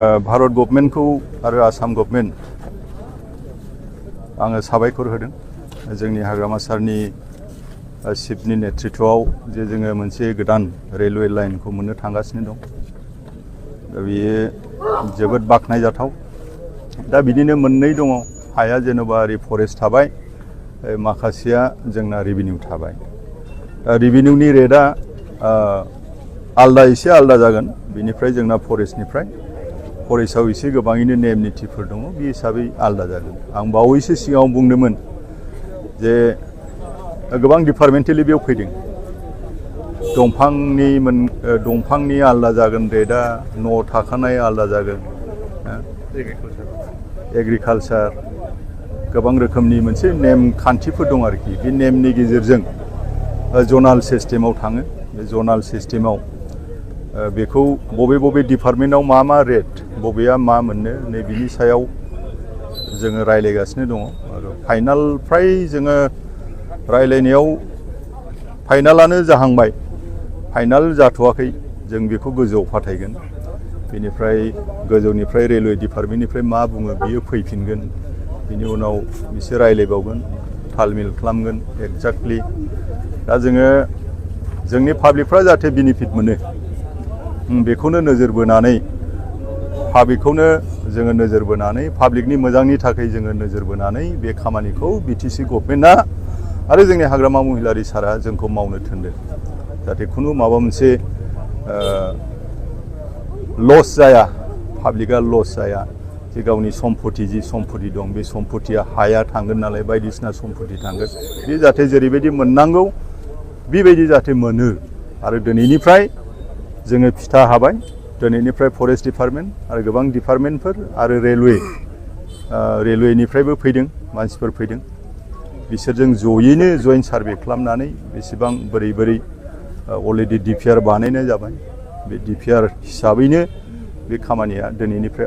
Bharat government को आरो Assam government आङो साबायखर होदों जोंनि हाग्रामा सारनि चिफनि नेतृत्वआव जे जोङो मोनसे गोदान रेलवे लाइनखौ मोननो थांगासिनो दं दा बेयो जोबोद बाखनायजाथाव दा बिदिनो मोननै दङ हाया जेनेबा ओरै फरेस्ट थाबाय माखासेया जोंना रेभिनिउ थाबाय दा रेभिनिउनि रेटआ आलदा एसे आलदा जागोन बिनिफ्राय जोंना फरेस्टनिफ्राय फरेस्टआव एसे गोबाङैनो नेम नितिफोर दङ बे हिसाबै आलदा जागोन आं बावैसो सिगाङाव बुंदोंमोन जे गोबां डिपार्टमेन्टेलि बेयाव फैदों दंफांनि आलदा जागोन रेटआ न' थाखानाय आलदा जागोन एग्रिकालचार गोबां रोखोमनि मोनसे नेम खान्थिफोर दं आरोखि बे नेमनि गेजेरजों जनाल सिस्टेमाव थाङो बे जनाल सिस्टेमाव बेखौ बबे डिपार्टमेन्टआव मा रेट बबेया मा मोननो नै बिनि सायाव जोङो रायलायगासिनो दङ आरो फाइनाल फ्राय जोङो रायलायनायाव फाइनालानो जाहांबाय फाइनाल जाथ'वाखै जों बेखौ गोजौआव फाथायगोन बेनिफ्राय गोजौनिफ्राय रेलवे डिपार्टमेन्टनिफ्राय मा बुङो बियो फैफिनगोन बिनि उनाव बिसोर रायलायबावगोन तालमिल खालामगोन एक्जाक्टलि दा जोङो जोंनि पाब्लिकफ्रा जाहाथे बेनिफिट मोनो बेखौनो नोजोर बोनानै पाब्लिकखौनो जोङो नोजोर बोनानै पाब्लिकनि मोजांनि थाखाय जोङो नोजोर बोनानै बे खामानिखौ बिटिसि गभर्नमेन्टआ आरो जोंनि हाग्रामा महिलारि सारा जोंखौ मावनो थिनदों जाहाथे खुनु माबा मोनसे लस जाया पाब्लिकआ लस जाया जे गावनि सम्पति जि सम्पति दं बे सम्पतिया हाया थांगोन नालाय बायदिसिना सम्पति थांगोन बे जाहाथे जेरैबायदि मोननांगौ बेबायदि जाहाथे मोनो आरो दिनैनिफ्राय जोङो फिथा हाबाय दिनैनिफ्राय फरेस्ट डिपार्टमेन्ट आरो गोबां डिपार्टमेन्टफोर आरो रेलवेनिफ्रायबो फैदों मानसिफोर फैदों बिसोरजों जयैनो जइन्ट सार्भे खालामनानै बेसेबां बोरै अलरेडि डिपिआर बानायनाय जाबाय बे डिपिआर हिसाबैनो बे खामानिया दिनैनिफ्राय